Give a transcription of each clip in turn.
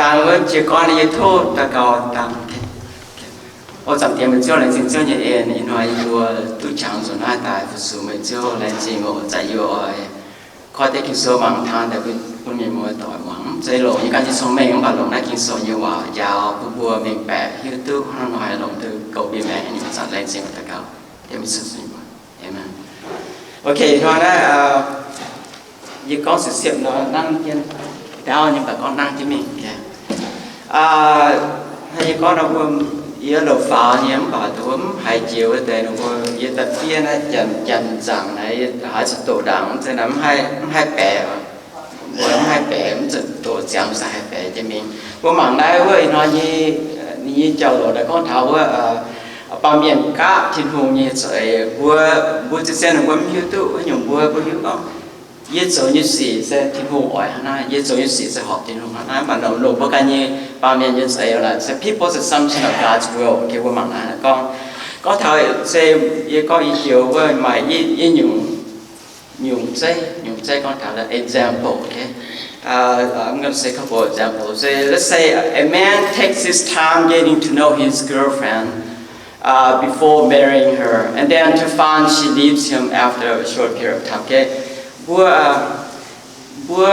Dangh wuov jiez gorn yie tov daux gaux dangh. O Zaangc Diex, meih Ziouv, laengz zingh Ziouv nyei en, ih hnoi yie mbuo duqv qangx nzunc naaiv daaih fu-sux meih Ziouv, laengz zingh oc. Zanc yie oix koi deix Ging-Sou mangc taux daaih bun mienh muoz-doic muangx. Mv zeiz longc yie ganh nyei cong-mengh, mv baac longc naaiv Ging-Sou nyei waac njaaux bun mbuo mengh baeqc hiuv duqv hnangv haaix nor longc duqv goux mbienv maengc nyei zanc. Laengz zingh daux gaux. Amen. Ok, hnoi naaiv yie gorngv siepv-siepv nor nangv jienv ndaauv nyei, mv baac gorngv nangv jienv mingh. Hnangv yie gorngv nor, mbuo yie loz-faaux nyei, mv baac mv haiz jiex wuov deix nor, mbuo yie daaih fiev naaiv Janx-Zaangc naaiv, yie haiz zuqc doqc ndaangc, mv zeiz naaiv mv haih baeqc, mbuo mv haih baeqc, mv zuqc doqc ziangx se haih baeqc jienv mingh. Mbuo mangc naaiv wuov ih hnoi nyei, ninh nyei jauv-louc daaih gorngv taux wuov, baamh mienh gapv Tin-Hungh nyei za'eix. Mbuo, mbuo zien-zien mbuo mv hiuv duqv wuov nyungc, mbuo, mbuo hiuv gorngv, yie zoux nyei sic se Tin-Hungh oix hnangv naaiv, yie zoux nyei sic se horpc Tin-Hungh hnangv naaiv. Mv baac longc, longc mbuo ganh nyei baamh mienh nyei za'eix laaix, se people's assumption of God's will. Mbuo mangc naaiv gorngv, gorngv taux se yie gorngv yie joux wuov maaih i, i nyungc, nyungc zeiv, nyungc zeiv gorngv taux the example, okay? I'm gonna say a couple of examples. Say, let's say a man takes his time getting to know his girlfriend uh, before marrying her, and then to find she leaves him after a short period of time. Okay? Mbuo, mbuo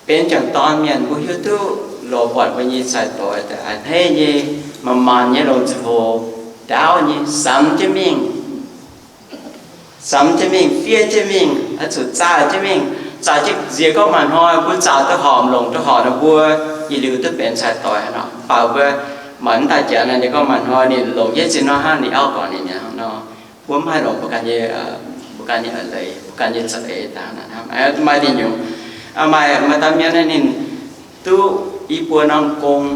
benx juangc dorn mienh, mbuo hiuv duqv lorz buatc mbuo nyei sai-doix daaih a'hneiv nyei, manc-manc nyei, longc ziangh hoc ndaauv nyei, samx jienv mingh, samx jienv mingh, fiev jienv mingh, oix zuqc zaah jienv mingh. Zaah jienv nziex gorngv maaih hnoi mbuo zaah duqv horpc, longc duqv horpc nor, mbuo yietc liuz duqv benx sai-doix nor. Mv baac mbuo mangc mv daaih janx naaiv, ninh gorngv maaih hnoi ninh longc jienv zinh hnoi hnangv, ninh auv gorngv ninh mi'aqv nor. Mbuo mv haih longc mbuo ganh nyei, mbuo ganh nyei a'leiz, mbuo ganh nyei za'eix daaih hnangv. Maaih diuh nyungc, maaih, maaih dauh mienh naaiv ninh duqv i buo norm gong,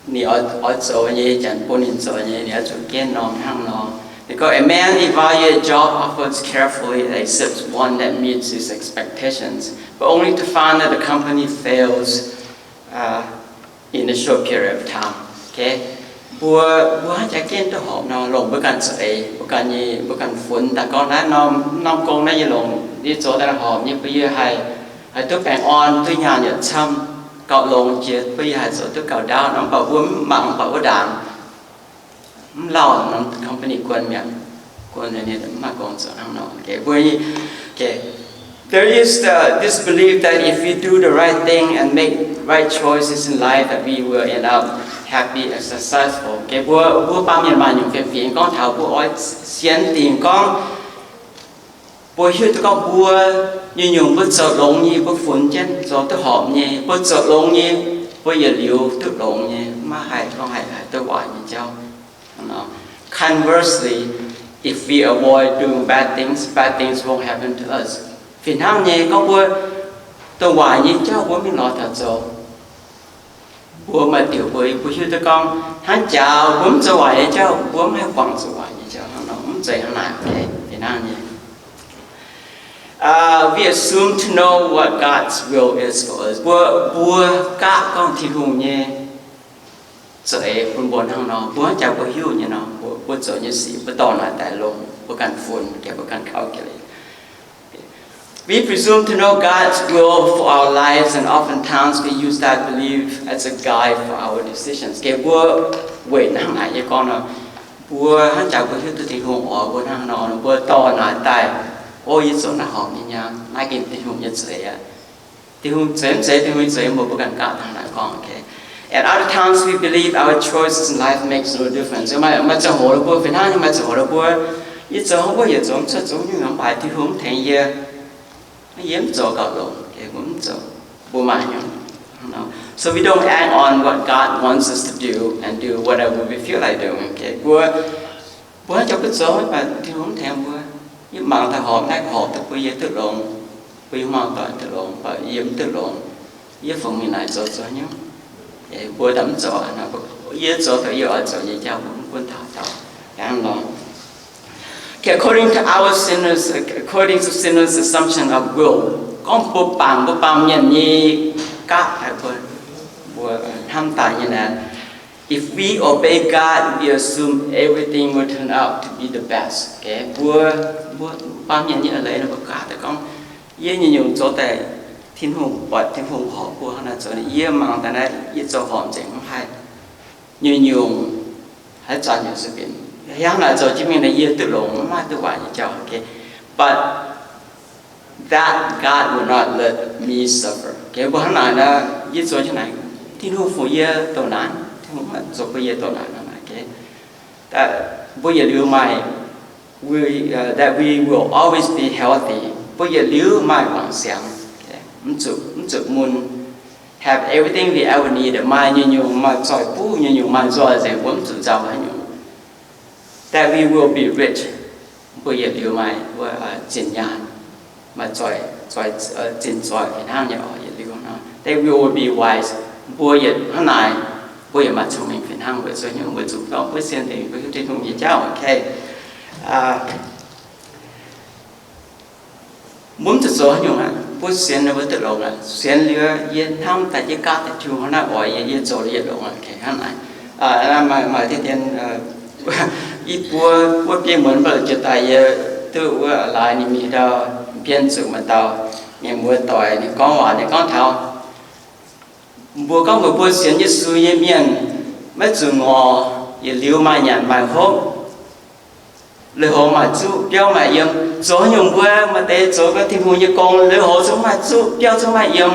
ninh oix, oix zoux nyei, janx bun ninh zoux nyei, ninh oix zuqc jienv norm hnangv nor. Ninh gorngv, a man evaluates job offers carefully and accepts one that meets his expectations, but only to find that the company fails uh, in a short period of time. Okay? Mbuo, mbuo hnangv jaax jienv duqv horpc nor, longc mbuo ganh za'eix, mbuo ganh nyei, mbuo ganh funx daaih gorngv naaiv norm, norm gong naaiv yie longc, yie zoux daaih horpc nyei, bun yie haih, haih duqv baengh orn, duqv nyaanh yietc camv, gauh longx jiex, bun yie haih zoux duqv gauh ndaauv nor. Mv baac mbuo mv mangc, mv baac wuov ndaangc mv lauh norm company guon mi'aqv, guon nyei, mv maaih gong zoux hnangv nor. Okay, mbuo, okay. There is the, this belief that if we do the right thing and make right choices in life, that we will end up happy and successful. Okay, mbuo, mbuo baamh mienh maaih nyungc fiem-fingx gorngv taux mbuo oix sienx dingc gorngv, mbuo hiuv duqv gorngv mbuo nyungc-nyungc mbuo zoux longx nyei, mbuo funx jienv zoux duqv horpc nyei, mbuo zoux longx nyei, mbuo yietc liuz duqv longx nyei, maiv haih gorngv haih, haih duqv waaic nyei jauv. Conversely, if we avoid doing bad things, bad things won't happen to us. Fih hnangv nyei, gorngv mbuo dongh waaic nyei jauv mbuo mingh lorz taux zoux, mbuo maaih diuc mbuo, mbuo hiuv duqv gorngv hnangv jaax mbuo mv zoux waaic nyei jauv, mbuo mv haih guangc zoux waaic nyei jauv hnangv nor, mv zeiz hnangv naaic. Okay, fih hnangv nyei. Uh, we assume to know what God's will is for us. Mbuo, mbuo gapv gorngv Tin-Hungh nyei za'eix bun mbuo hnangv nor, mbuo hnangv jaax mbuo hiuv nyei nor, mbuo, mbuo zoux nyei sic, mbuo dorh naaic daaih longx, mbuo ganh funx, mbuo ganh calculate. We presume to know God's will for our lives, and oftentimes we use that belief as a guide for our decisions. Okay, mbuo weic hnangv naaic nyei gorngv nor, mbuo hnangv jaax mbuo hiuv duqv Tin-Hungh oix mbuo hnangv nor, mbuo dorh naaic daaih, o, yie zoux naaiv horpc nyei nyei, naaiv gengh Tin-Hungh nyei za'eix aqv. Tin-Hungh zeix mv zeiz, Tin-Hungh zeix mbuo, mbuo ganh gapv hnangv naaic gorngv. Okay. And other times we believe our choices in life makes no difference. Maaih, maaih ziangh hoc mbuo fih hnangv nyei, maaih ziangh hoc mbuo, yie zoux wuov, yie zoux mv cuotv, zoux nyungc mv baac Tin-Hungh mv tengx yie, yie mv zoux gauh longx, mbuo mv zoux, mbuo maaih nyungc. So we don't act on what God wants us to do and do whatever we feel like doing. Okay, mbuo, mbuo hnangv jaax mbuo zoux mv baac Tin-Hungh mv tengx mbuo. Yie mangc daaih horpc, naaiv horpc duqv bun yie duqv longx, bun yie hmuangx doic duqv longx, mv baac yie mv duqv longx, yie fungx mingh naaic zoux zoux nyungc. Mbuo daaih mv zoux, yie zoux daaih yie oix zoux nyei jauv, mbuo mv gunv taux dauh hnangv nor. Okay, according to our sinners, according to sinners' assumption of will, gorngv mbuo bangc, mbuo baamh mienh nyei gapv haic, mbuo, mbuo hnamv daaih nyei naaic, if we obey God, we assume everything will turn out to be the best. Okay, mbuo, mbuo baamh mienh nyei a'leiz nor, mbuo gapv daaih gorngv, yie nyungc-nyungc zoux daaih Tin-Hungh, buatc Tin-Hungh horpc mbuo hnangv naaiv zoux, yie mangc daaih naaiv, yie zoux horpc nzengc, mv haih nyungc-nyungc haaix zanc yaac se benx hnangv naaiv zoux jienv mingh nor, yie duqv longx, mv maaih duqv waaic nyei jauv. But that God will not let me suffer. Mbuo hnangv naaic nor, yie zoux jienv naaic, Tin-Hungh fungc yie douc naanc, Tin-Hungh mv zoux bun yie douc naanc hnangv naaic. Mbuo yietc liuz maaih, that we will always be healthy. Mbuo yietc liuz maaih wangc siangx, mv zuqc mun, have everything we ever need, maaih nyungc-nyungc, maaih zoih buv nyungc-nyungc, maaih nzoih nzengc, mbuo mv zuqc nzauh haaix nyungc. That we will be rich. Mbuo yietc liuz maaih zinh nyaanh, maaih zoih, zinh zoih fih hnangv nyei oc, yietc liuz nor. That we will be wise. Mbuo yietc hnangv naaic, mbuo yietc maaih cong-mengh fih hnangv weic zuqc nyungc, weic zuqc gorngv mbuo sienx Tin-Hungh nyei jauv, okay. Mbuo mv zuqc zoux haaix nyungc aqv. Mbuo sienx ninh mbuo duqv longx aqv. Sienx liuz yie hnamv daaih jienv gaav daaih Tin-Hungh hnangv naaiv oix yie, yie zoux liuz yietc longx aqv, okay, hnangv naaic. Hnangv maaih, maaih diqv dien, i buo, buo biei muonz mv baac jiex daaih yie duqv wuov laaix ninh mingh ndau, mv bienh zuqc maaih dauh mienh muoz doic ninh gorngv waac, ninh gorngv taux mbuo gorngv mbuo, mbuo sienx Yesu nyei mienh maiv zuqc ngorc, yietc liuz maaih nyanc maaih hopv, lui-houx maaih zuqv, biauv maaih yiem. Zoux haaix nyungc mbuo maaih deix zoux Tin-Hungh nyei gong, lui-houx zungv maaih zuqv, biauv zungv maaih yiem.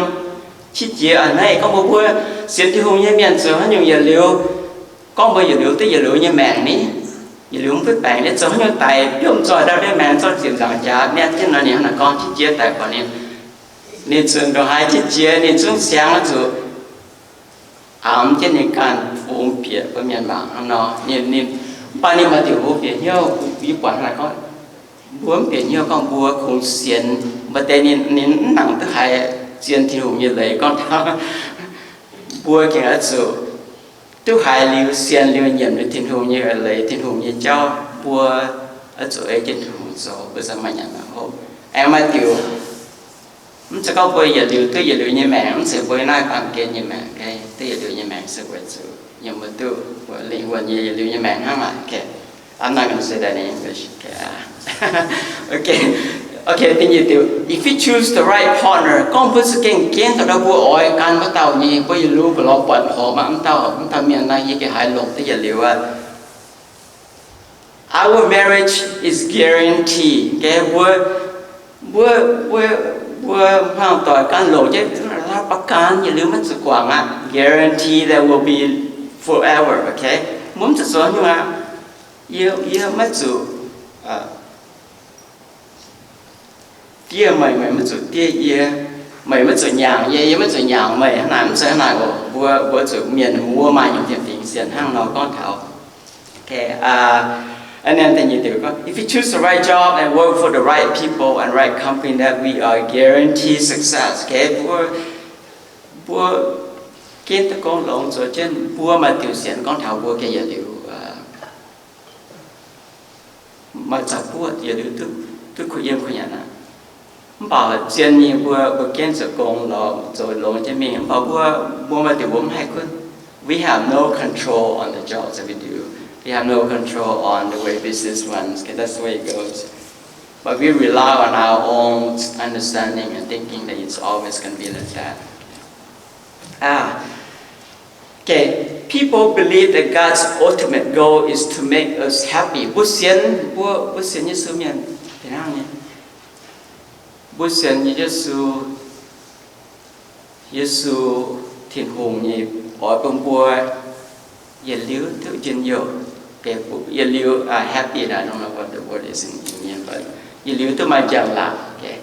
Qiex jiez a'hneiv gorngv mbuo, mbuo sienx Tin-Hungh nyei mienh zoux haaix nyungc yietc liuz, gorngv mbuo yietc liuz duqv yietc liuz nyei maengc ni, yietc liuz mv duqv baengc ni, zoux haaix nyungc daic biomv zoih ndau nyei maengc zorqv ziepc nzaangc jaax mienv jienv nor, ninh hnangv naaic gorngv qiex jiez daic buatc ninh, ninh zuqc ndongc haaix qiex jiez, ninh zungv siangx zuqc amx jienv ninh ganh fungx bieqc mbuo mienh mangc hnangv nor. Ninh, ninh, mv baac ninh maaih diuc hnyouv bieqc hnyouv, yie buatc hnangv naaic gorngv, mbuo mv bieqc hnyouv gorngv mbuo kungx sienx, maaih deix ninh, ninh mv nangc duqv haiz zien Tin-Hungh nyei leiz gorngv taux mbuo gengh oix zuqc duqv haiz liuz, sienx liuz, nyiemc liuz Tin-Hungh nyei leiz, Tin-Hungh nyei jauv, mbuo oix zuqc ei jienv Tin-Hungh zoux, mbuo se maaih nyanc maaih hopv. Aengx maaih diuc, mv zeiz gorngv mbuo yietc liuz duqv yietc liuz nyei maengc, mv zeiz mbuo naaiv baamh gen nyei maengc, duqv yietc liuz nyei maengc se weic zuqc yiem mbuo duqv lingh wuonh nyei yietc liuz nyei maengc hnangv naaic. I'm not gonna say that in English. Okay, da'nyeic diuc, if we choose the right partner, gorngv mbuo za'gengh ginv taux ndau mbuo oix gan wuov dauh nyei, mbuo yietc liuz mbuo lorz buatc horpc mangc mv dauh, mv dauh mienh naaiv yie gengh haiz longc duqv yietc liuz aqv. Our marriage is guaranteed. Mbuo, mbuo, mbuo, mbuo hmuangx doic gan longc jienv รับประกัน, yietc liuz maiv zuqc guangc aqv. Guarantee that will be forever, okay? Mbuo mv zuqc zoux haaix nyungc aqv. Yie, yie maiv zuqc diev meih, meih maiv zuqc diev yie. Meih maiv zuqc nyaangc yie, yie maiv zuqc nyaangc meih. Hnangv naaic mv zeiz hnangv naaic oc. Mbuo, mbuo zuqc mienh muoz maaih nyungc fiem-fingx sienx hnangv nor gorngv taux. If we choose the right job and work for the right people and right company, that we are guaranteed success. Mbuo, mbuo ginv duqv gong longx zoux jienv, mbuo maaih diuc sienx gorngv taux mbuo gengh yietc liuz maaih zaux buov, yietc liuz duqv kuh yiem kuh nyanc aqv. Mv baac zien nyei mbuo, mbuo ginv zoux gong lorz zoux longx jienv mingh, mv baac mbuo, mbuo maaih diuc mbuo mv haih gunv. We have no control on the jobs that we do. We have no control on the way business runs. Okay, that's the way it goes. But we rely on our own understanding and thinking that it's always gonna be like that. Ah, okay. People believe that God's ultimate goal is to make us happy. Mbuo sienx, mbuo, mbuo sienx Yesu mienh fih hnangv nyei. Mbuo sienx Yesu, Yesu, Tin-Hungh nyei oix bun mbuo yietc liuz duqv njien-youh, yietc liuz happy, I don't know what the word is in Indian, but yietc liuz duqv maaih njang-laangc. Okay.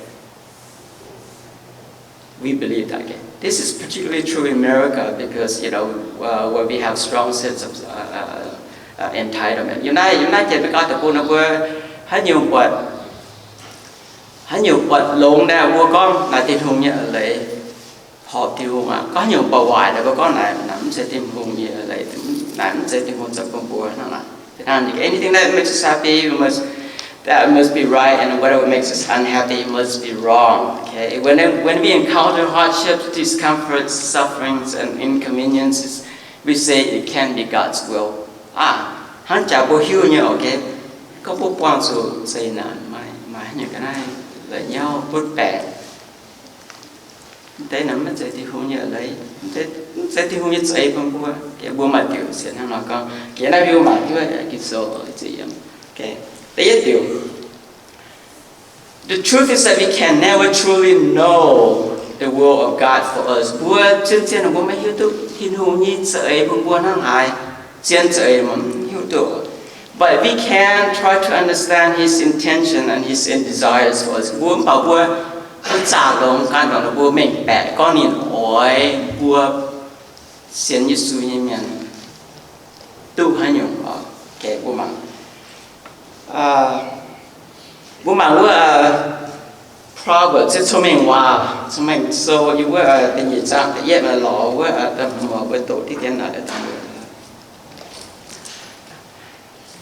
We believe that. Okay. This is particularly true in America because, you know, uh, where we have strong sense of uh, uh, uh, entitlement. United, United States, America deic-bung nor mbuo haaix nyungc buatc, haaix nyungc buatc longx naaic mbuo gorngv naaic Tin-Hungh nyei leiz, horpc Tin-Hungh aqv. Gorngv haaix nyungc buatc waaic naaic mbuo gorngv naaic, naaic mv zeiz Tin-Hungh nyei leiz, naaic mv zeiz Tin-Hungh zoux bun mbuo hnangv naaic. Anything that makes us happy, we must, that must be right, and whatever makes us unhappy must be wrong. Okay? When, when we encounter hardships, discomforts, sufferings, and inconveniences, we say it can't be God's will. Ah, hnangv jaax mbuo hiuv nyei, okay? Gorngv mbuo buangh zuqc zeqc naanc, maaih, maaih haaix nyungc ga'naaiv la'nyauv butv baengc. Deix naaiv maiv zeiz Tin-Hungh nyei leiz, maiv zeiz Tin-Hungh nyei za'eix bun mbuo. Mbuo maaih diuc sienx hnangv nor gorngv. Naaiv mbuo mangc duqv Ging-Sou ziepc yiemc. Da'yietv diuc, the truth is that we can never truly know the will of God for us. Mbuo zien-zien mbuo maiv hiuv duqv Tin-Hungh nyei za'eix bun mbuo hnangv haaix. Zien za'eix maiv hiuv duqv. But we can try to understand His intention and His desires for us. Mbuo mv baac mbuo, mbuo zaah longx ganh lorqc, mbuo mengh baeqc gorngv ninh oix mbuo sienx Yesu nyei mienh duqv haaix nyungc oc. Mbuo mangc, mbuo mangc wuov Proverbs, Cong-Mengh Waac, Cong-Mengh Sou, yiem wuov da'nyeic zaang da'yietv lorz wuov, mbuo doqc diqv dien naaic.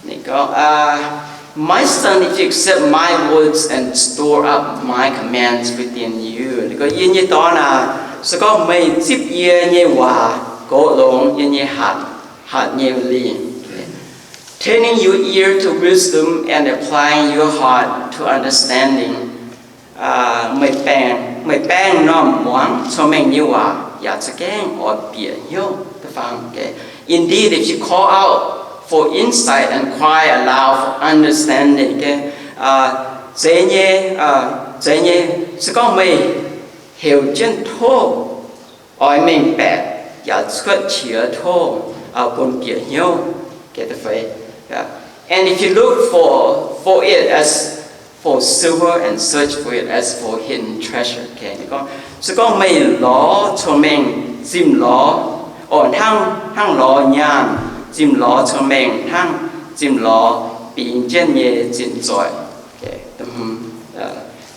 Ninh gorngv, My son, if you accept my words and store up my commands within you, yie nyei dorn aac, se gorngv meih zipv yie nyei waac goux longx yie nyei hatc, hatc nyei lingh, turning your ear to wisdom and applying your heart to understanding, meih baeng, meih baeng m'normh muangx cong-mengh nyei waac yaac za'gengh oix bieqc hnyouv da'faanh. Indeed, if you call out for insight and cry aloud for understanding, zeiz nyei, zeiz nyei, se gorngv meih heuc jienv tov oix mengh baeqc yaac cuotv qiex tov bun bieqc hnyouv. And if you look for, for it as for silver and search for it as for hidden treasure. Se gorngv meih lorz cong-mengh zimh lorz, orqc, hnangv, hnangv lorz nyaanh zimh lorz cong-mengh, hnangv zimh lorz bingx jienv nyei zinh zoih,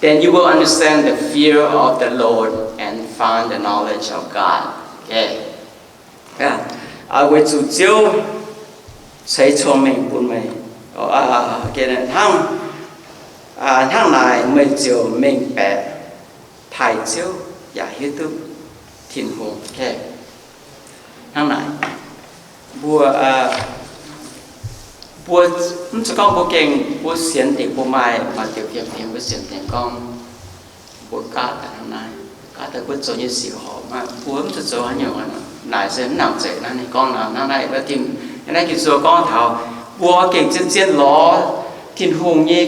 then you will understand the fear of the Lord and find the knowledge of God. Weic zuqc Ziouv ceix cong-mengh bun meih. Hnangv, hnangv naaic meih ziouc mengh baeqc taaih Ziouv yaac hiuv duqv Tin-Hungh. Hnangv naaic, mbuo, mbuo mv zeiz gorngv mbuo gengh mbuo sienx dingc mbuo maaih, maaih diuc fiem-fingx mbuo sienx dingc gorngv mbuo gaatv daaih hnangv naaiv, gaatv daaih mbuo zoux nyei sic horpc maiv, mbuo mv zuqc zoux haaix nyungc. Naaic se mv nangc zeiz naaiv ninh gorngv nor, hnangv naaiv, naaiv Ging-Sou gorngv taux mbuo gengh zien-zien lorz Tin-Hungh nyei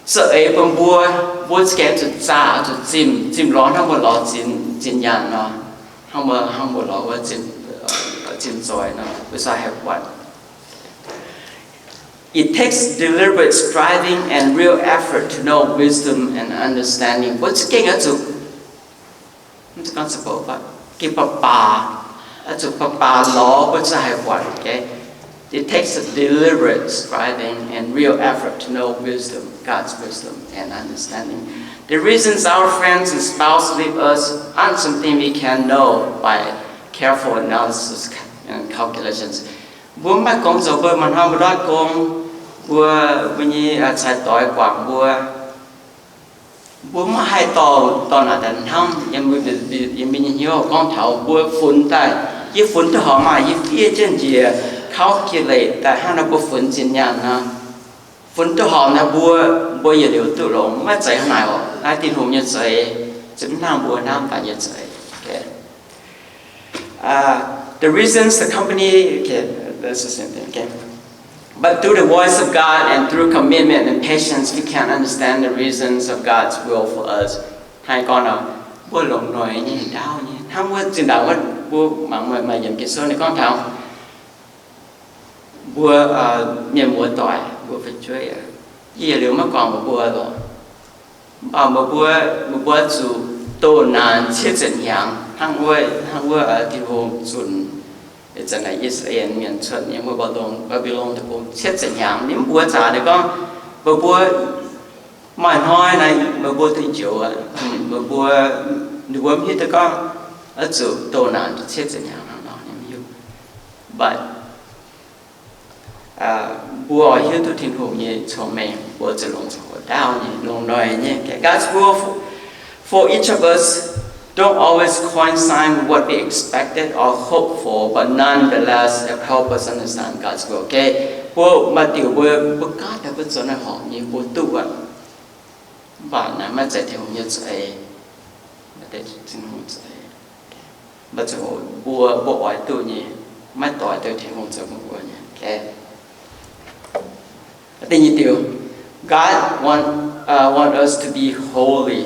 za'eix bun mbuo, mbuo za'gengh zuqc zaah, zuqc zimh, zimh lorz hnangv mbuo lorz zinh nyaanh nor, hnangv mbuo, hnangv mbuo lorz wuov zinh zoih nor, mbuo sai haih buatc. It takes deliberate striving and real effort to know wisdom and understanding. Mbuo za'gengh oix zuqc, mv zeiz gorngv zuqc bouc, gengh baac baac, oix zuqc baac baac lorz mbuo za'gengh haih buatc. It takes a deliberate striving and real effort to know wisdom, God's wisdom and understanding. The reasons our friends and spouse leave us aren't something we can know by careful analysis and calculations. Mbuo mv maaih gong zoux, mbuo maaih hnoi mbuo ndortv gong, mbuo, mbuo nyei cai-doix guangc mbuo, mbuo maiv haih dorh, dorh naaic daaih hnamv yiem mbuo nyei hnyouv gorngv taux mbuo funx daaih, yie funx duqv horpc maah, yie fiev jienv njiec calculate daaih hnangv nor mbuo funx zinh nyaanh nor, funx duqv horpc nor mbuo, mbuo yietc liuz duqv longx. Maiv zeiz hnangv naaic oc. Naaiv Tin-Hungh nyei za'eix, za'gengh mv hnangv mbuo hnamv daaih nyei za'eix. The reasons the company, okay, that's the same thing. But through the voice of God and through commitment and patience, we can understand the reasons of God's will for us. Hnangv gorngv nor, mbuo longc noic nyei, ndaauv nyei, hnangv wuov zinh ndaangc wuov mbuo mangc maaih yiemc Ging-Sou ninh gorngv taux mbuo mienh muoz-doic, mbuo fu'jueiv, yie yietc liuz maiv guangc meih mbuo lorqc. Mv baac meih mbuo, meih mbuo zuqc doh naanc cietv ziepc hnyangx hnangv wuov, hnangv wuov Tin-Hungh zunc, zanc naaic I^saa^laa^en Mienh cuotv nyei wuov Mbaa^lon, Mbaa^mbi^lon Deic-Bung cietv ziepc hnyangx. Ninh mv mbuox zaqc, ninh gorngv, meih mbuo maaih hnoi naaic meih mbuo duqv njoux aqv. Meih mbuo, ninh mbuo mv hiuv duqv gorngv oix zuqc doh naanc cietv ziepc hnyangx hnangv nor, ninh mv hiuv. But mbuo oix hiuv duqv Tin-Hungh nyei cong-mengh, mbuo zuqc longc zuqc hoc ndaauv nyei, longc noic nyei. Okay, God's will for, for each of us don't always coincide with what we expected or hoped for, but nonetheless it helps us understand God's will. Okay, mbuo maaih diuc mbuo, mbuo gaatv daaih mbuo zoux naaiv horpc nyei, mbuo duqv aqv. Mv baac naaiv maiv zeiz Tin-Hungh nyei za'eix. Tin-Hungh za'eix. Mbuo zuqc, mbuo, mbuo oix duqv nyei, maiv doix duqv Tin-Hungh zoux bun mbuo nyei. Da'nyeic diuc, God want, uh, want us to be holy.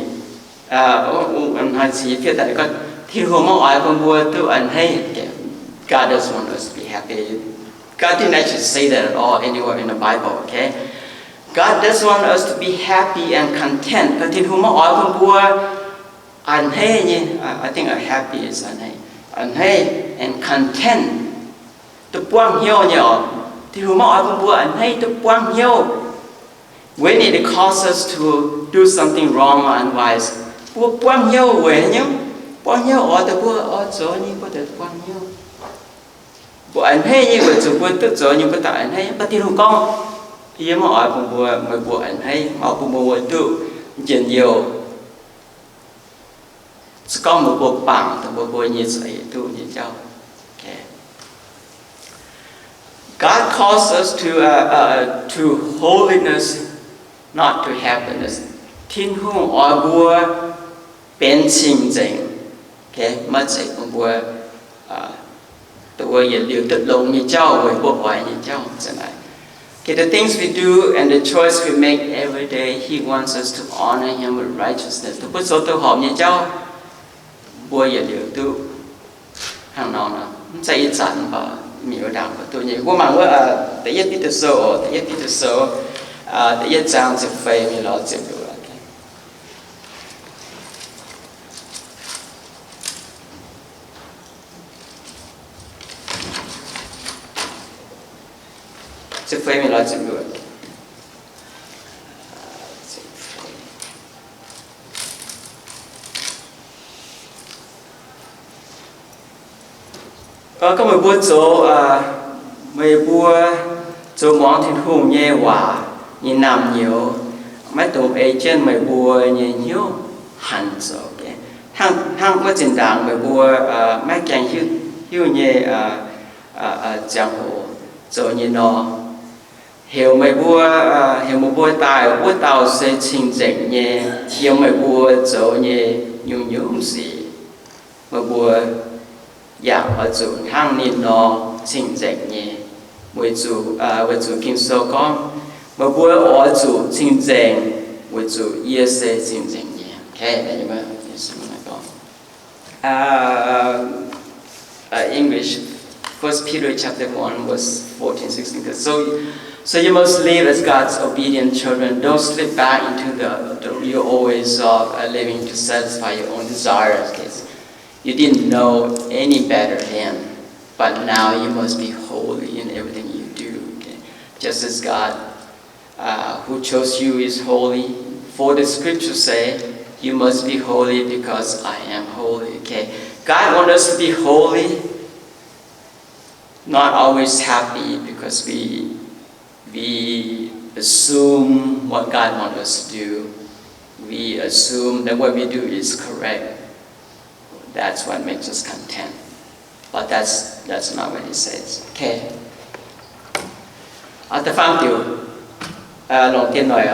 Hnoi cingx fiev daaih gorngv Tin-Hungh maiv oix bun mbuo duqv a'hneiv. God doesn't want us to be happy. God didn't actually say that at all anywhere in the Bible, okay? God doesn't want us to be happy and content. Tin-Hungh maiv oix bun mbuo a'hneiv nyei, I think a happy is a'hneiv, a'hneiv and content, duqv buangv hnyouv nyei oc. Tin-Hungh maiv oix bun mbuo a'hneiv duqv buangv hnyouv. When it causes us to do something wrong or unwise, mbuo buangv hnyouv weic haaix nyungc? Buangv hnyouv oix daaih mbuo oix zoux nyei, mbuo daaih buangv hnyouv. Mbuo a'hneiv nyei weic zuqc mbuo duqv zoux nyei, mbuo daaih a'hneiv. Mv baac Tin-Hungh gorngv, yie maiv oix bun mbuo, meih mbuo a'hneiv, maiv oix bun mbuo duqv njien-youh. Se gorngv meih mbuo bangc dongh meih mbuo nyei za'eix duqv nyei jauv. God calls us to, uh, uh, to holiness, not to happiness. Tin-Hungh oix mbuo benx cing-nzengc, maiv zeiz bun mbuo, dongh wuov yietc liuz duqv longx nyei jauv, weic mbuo oix nyei jauv za'naaic. Okay, the things we do and the choice we make every day, He wants us to honor Him with righteousness. Dongh mbuo zoux duqv horpc nyei jauv, mbuo yietc liuz duqv hnangv nor nor, mv zeiz ih zanc mv baac mingh wuov ndaangc mbuo duqv nyei. Mbuo mangc wuov, uh, Da'yietv Bide Sou, Da'yietv Bide Sou, uh, da'yietv zaang ziepc feix mingh lorz ziepc luoqc. Ziepc feix mingh lorz ziepc luoqc. Gorngv meih mbuo zoux, meih mbuo zoux muangx Tin-Hungh nyei waac nyei naamh nyouz, maiv dungx ei jienv meih mbuo nyei hnyouv hanc zoux. Hnangv, hnangv wuov zinh ndaangc meih mbuo maiv gaengh hiuv, hiuv nyei ziangh hoc zoux nyei nor, heuc meih mbuo, heuc meih mbuo daaih wuov dauh se cing-nzengc nyei, yiem meih mbuo zoux nyei nyungc-nyungc sic, meih mbuo yaac oix zuqc hnangv ninh nor cing-nzengc nyei. Weic zuqc, weic zuqc Ging-Sou gorngv, meih mbuo oix zuqc cing-nzengc, weic zuqc yie se cing-nzengc nyei. Okay, uh, English, First Peter chapter one, verse fourteen, sixteen. So, so you must live as God's obedient children. Don't slip back into the, the your old ways of, uh, living to satisfy your own desires. Okay? You didn't know any better then, but now you must be holy in everything you do. Okay? Just as God uh, who chose you is holy. For the scriptures say, you must be holy because I am holy. Okay? God wants us to be holy, not always happy because we, we assume what God wants us to do. We assume that what we do is correct. That's what makes us content. But that's, that's not what it says. Okay. Da'faam diuc, longc dien noic,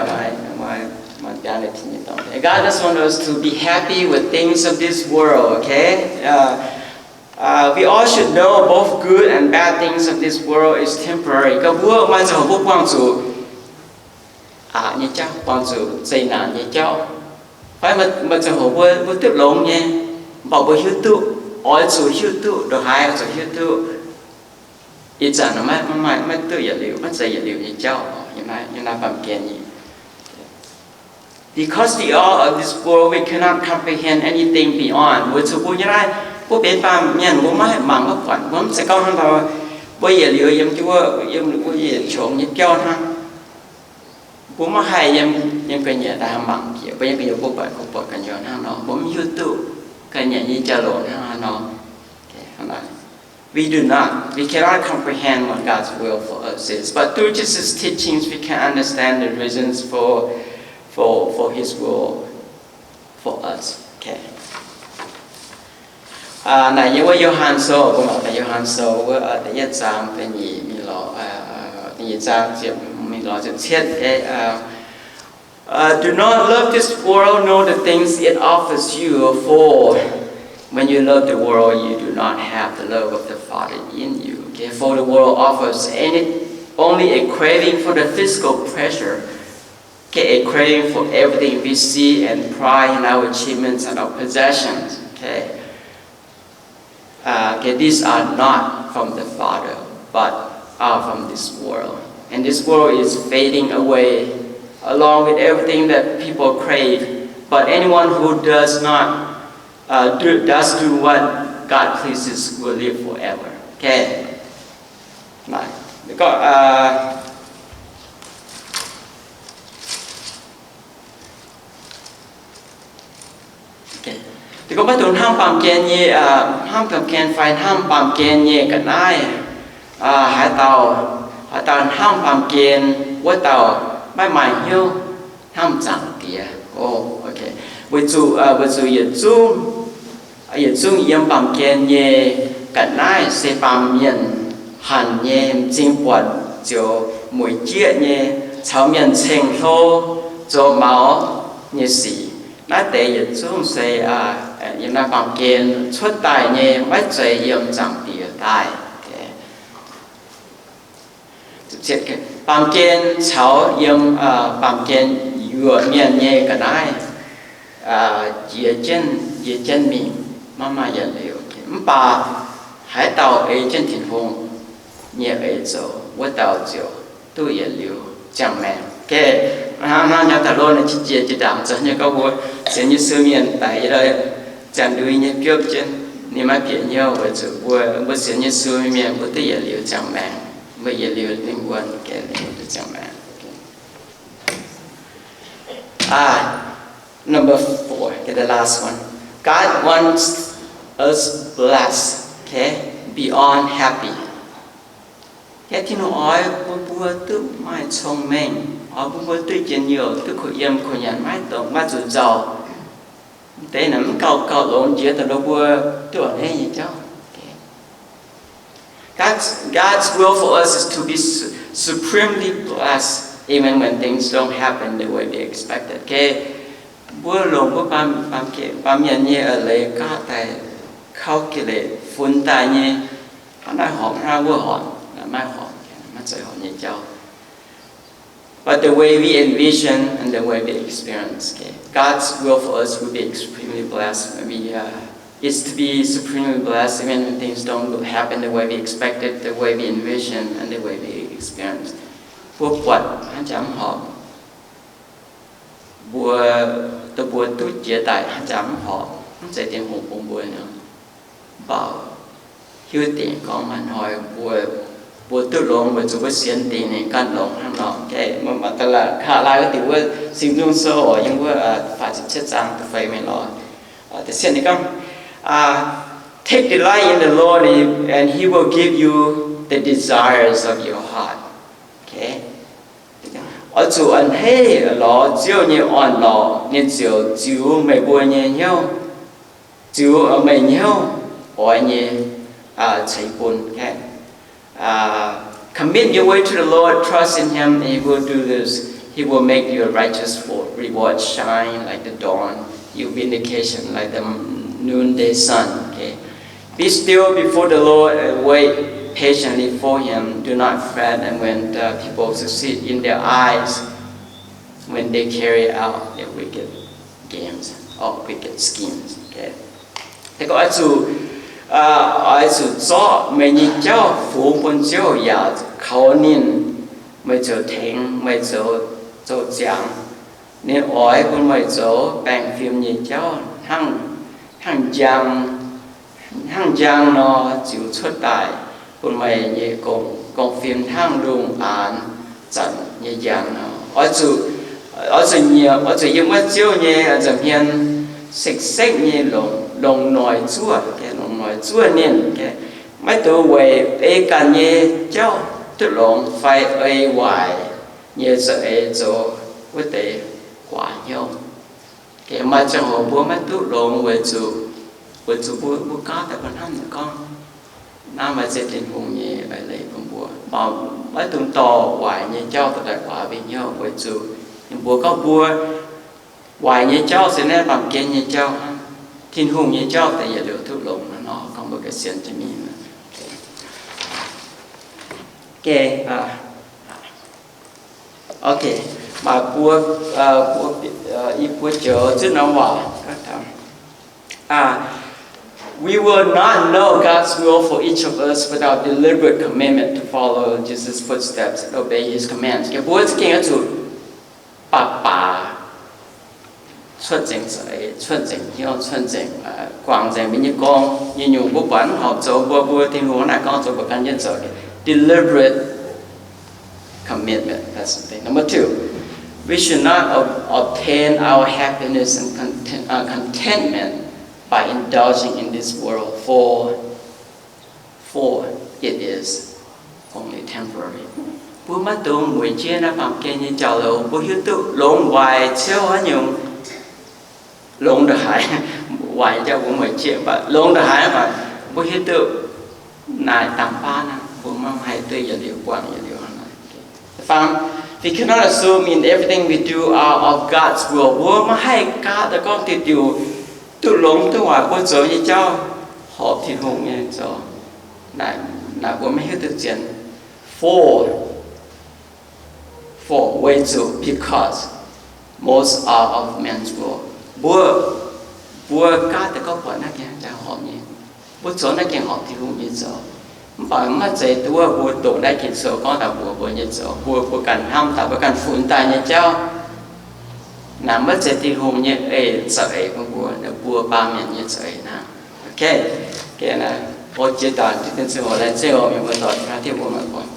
God doesn't want us to be happy with things of this world, okay? Uh, uh, we all should know both good and bad things of this world is temporary. Gorngv mbuo maaih ziangh hoc mbuo buangh zuqc aqc nyei jauv, buangh zuqc zeqc naanc nyei jauv. Fai maaih ziangh hoc mbuo, mbuo duqv longx nyei, mv baac mbuo hiuv duqv, oix zuqc hiuv duqv, ndongc haaix oix zuqc hiuv duqv. Ih zanc maiv, maiv, maiv duqv yietc liuz, maiv zeiz yietc liuz nyei jauv, yiem naaiv, yiem naaiv baamh gen nyei. Because the awe of this world, we cannot comprehend anything beyond. Weic zuqc mbuo nyei naaiv, mbuo benx baamh mienh, mbuo maiv mangc maiv buatc. Mbuo mv zeiz gorngv hnangv nor, mbuo yietc liuz yiem wuov, yiem wuov yietc qongx nyei biauv hnangv. Mbuo maiv haih yiem, yiem ga'nyiec daaih mangc jiex, mbuo yiem ga'nyiec mbuo buatc, mbuo buatc gu'nyuoz hnangv nor, mbuo mv hiuv duqv ga'nyiec nyei jauv-louc hnangv haaix nor. We do not, we cannot comprehend what God's will for us is, but through Jesus' teachings, we can understand the reasons for, for, for His will for us. Okay. Naaic yiem wuov Yo^han Sou, mbuo mangc daaih Yo^han Sou wuov da'yietv zaang da'nyeic mingh lorz, da'nyeic zaang ziepc mingh lorz ziepc cietv. Uh, do not love this world nor the things it offers you, for when you love the world, you do not have the love of the Father in you. Okay, for the world offers any, only a craving for the physical pleasure, okay, a craving for everything we see and pride in our achievements and our possessions. Okay. Uh, okay, these are not from the Father, but are from this world. And this world is fading away along with everything that people crave. But anyone who does not, uh, do, does do what God pleases will live forever. Okay. Now, the God, uh, Dongh maiv dungx hnamv baamh gen nyei, hnamv baamh gen fai hnamv baamh gen nyei ga'naaiv. Haaix dauh, haaix dauh hnamv baamh gen, wuov dauh maiv maaih hnyouv hnamv Zaangc Diex. Weic zuqc, weic zuqc yietc zungv, yietc zungv yiem baamh gen nyei ga'naaiv se baamh mienh hanc nyei, m'zing buatc ziouc mueic jieqv nyei, caux mienh ceng-hlo, zoux maux nyei sic. Naaiv deix yietc zungv se yiem naaiv baamh gen cuotv daaih nyei, maiv zeiz yiem Zaangc Diex daaih. Baamh gen caux yiem, baamh gen yuoqc mienh nyei ga'naaiv jiex jienv, jiex jienv mingh, maiv maaih yietc liuz. Mv baac haaix dauh ei jienv Tin-Hungh nyei eix zoux, wuov dauh ziouc duqv yietc liuz ziangh maengc. Hnangv nor daaih lo naaiv qiex jiez jiex ndaangc zoux nyei gorngv mbuo sienx Yesu mienh daic, ziangh ndui nyei biopv jienv, ninh maiv bieqc hnyouv weic zuqc mbuo, mbuo sienx Yesu mienh mbuo duqv yietc liuz ziangh maengc, mbuo yietc liuz lingh wuonh ganh duqv ziangh maengc. Number four, okay, the last one. God wants us blessed, okay, beyond happy. Tin-Hungh oix bun mbuo duqv maaih cong-mengh, oix bun mbuo duqv njien-youh, duqv kuh yiem kuh nyanc, maiv dongh, maiv zuqc nzauh. Deix naaic mv gauh, gauh longx jiex daaih lo mbuo duqv a'hneiv nyei jauv. God's, God's will for us is to be su-, supremely blessed even when things don't happen the way we expected. Okay, mbuo longc mbuo baamh, baamh mienh nyei eix leiz gaav daaih, calculate, funx daaih nyei, hnangv naaiv horpc, hnangv wuov horpc, maiv horpc, maiv zeiz horpc nyei jauv. But the way we envision and the way we experience, okay, God's will for us will be extremely blessed when we, uh, is to be supremely blessed even when things don't happen the way we expected, the way we envision, and the way we experience. Mbuo buatc hnangv jaax mv horpc, mbuo, dongh mbuo duqv jiex daaih hnangv jaax mv horpc, mv zeiz Tin-Hungh bun mbuo nor. Mv baac hiuv dingc gorngv maaih hnoi mbuo, mbuo duqv longx weic zuqc mbuo sienx dingc ninh ganh longx hnangv nor. Okay, mbuo mangc gaax, kaav laai wuov deix wuov Singx Nzung Sou oc, yiem wuov faah ziepc cietv zaang da'feix mingh lorz. Da'cietv ninh gorngv, Take delight in the Lord, and he will give you the desires of your heart. Okay. Oix zuqc a'hneiv lorz Ziouv nyei orn-lorqc, ninh ziouc ziux meih mbuo nyei hnyouv, ziux meih hnyouv oix nyei ceix bun. Commit your way to the Lord, trust in him, and he will do this. He will make your righteous rewards shine like the dawn, your vindication like the noonday sun. Okay. Be still before the Lord and wait patiently for him. Do not fret and when the people succeed in their eyes, when they carry out their wicked games or wicked schemes. Okay. Oix zuqc, oix zuqc zorqv meih nyei jauv fungx bun Ziouv yaac kaux ninh, meih ziouc tengx meih zoux, zoux ziangx. Ninh oix bun meih zoux baengh fim nyei jauv hnangv, hnangv njang, hnangv njang nor ziux cuotv daaih bun meih nyei gong, gong fim hnangv lungh aanx zanc nyei njang nor. Oix zuqc, oix zuqc nyiemc, oix zuqc yiem wuov Ziouv nyei nza'hmien sekv-sekv nyei longc, longc noic zuoqv, longc noic zuoqv ninh. Maiv dungx weic ei ganh nyei jauv duqv longx fai ei waaic nyei za'eix zoux wuov deix guaax hnyouv. Maaih ziangh hoc mbuo maiv duqv longx weic zuqc, weic zuqc mbuo, mbuo gaav daaih bun hnamv nyei gorngv, naaiv maaih ziex Tin-Hungh nyei eix leiz bun mbuo, maiv dungx dorh waaic nyei jauv daaih guaax mbuo hnyouv weic zuqc Ninh mbuox gorngv mbuo waaic nyei jauv se naaiv baamh gen nyei jauv hnangv. Tin-Hungh nyei jauv deix yietc liuz duqv longx hnangv nor, gorngv mbuo ganh sienx jienv mingh. Maaih buo, i buo joux zunv norm waac, We will not know God's will for each of us without deliberate commitment to follow Jesus' footsteps and obey His commands. Mbuo za'gengh oix zuqc baac baac cuotv nzengc za'eix, cuotv nzengc hnyouv, cuotv nzengc, guangc nzengc mbuo nyei gorngv. Nyungc-nyungc mbuo buatc mv horpc zoux, mbuo, mbuo Tin-Hungh naaic gorngv zoux, mbuo gan jienv zoux. Deliberate commitment. That's the thing. Number two, we should not ob- obtain our happiness and content- uh, contentment by indulging in this world, for, for it is only temporary. Mbuo maiv dungx mueic jienv naaiv baamh gen nyei jauv-louc. Mbuo hiuv duqv longx waaic ciouv haaix nyungc, longx ndongc haaix, waaic jauv mbuo mueic jienv, mv baac longx ndongc haaix, mv baac mbuo hiuv duqv naaic dangh baav naaic, mbuo maiv haih duqv yietc liuz buangh yietc liuz hnangv naaic. Fang, we cannot assume in everything we do are of God's will. Mbuo maiv haih gaav daaih gorngv diuh diuh duqv longx duqv waaic mbuo zoux nyei jauv horpc Tin-Hungh nyei zoux. Naaic, naaic mbuo maiv hiuv duqv zien. For, for, weic zuqc, because, most are of man's will. Mbuo, mbuo gaav daaih gorngv buatc naaiv gengh horpc nyei. Mbuo zoux naaiv gengh horpc Tin-Hungh nyei zoux. Mv baac maiv zeiz duqv wuov mbuo doqc naaiv gengh zoux gorngv daaih mbuox mbuo nyei zoux, mbuo, mbuo ganh hnamv daaih, mbuo ganh funx daaih nyei jauv. Naaic maiv zeiz Tin-Hungh nyei eix za'eix bun mbuo, mbuo baamh mienh nyei za'eix hnangv. Okay, o jiex daaih diqv dien ziangh hoc laengz zingh oc, mienh mbuo dorh jienv mbuo mangc buatc.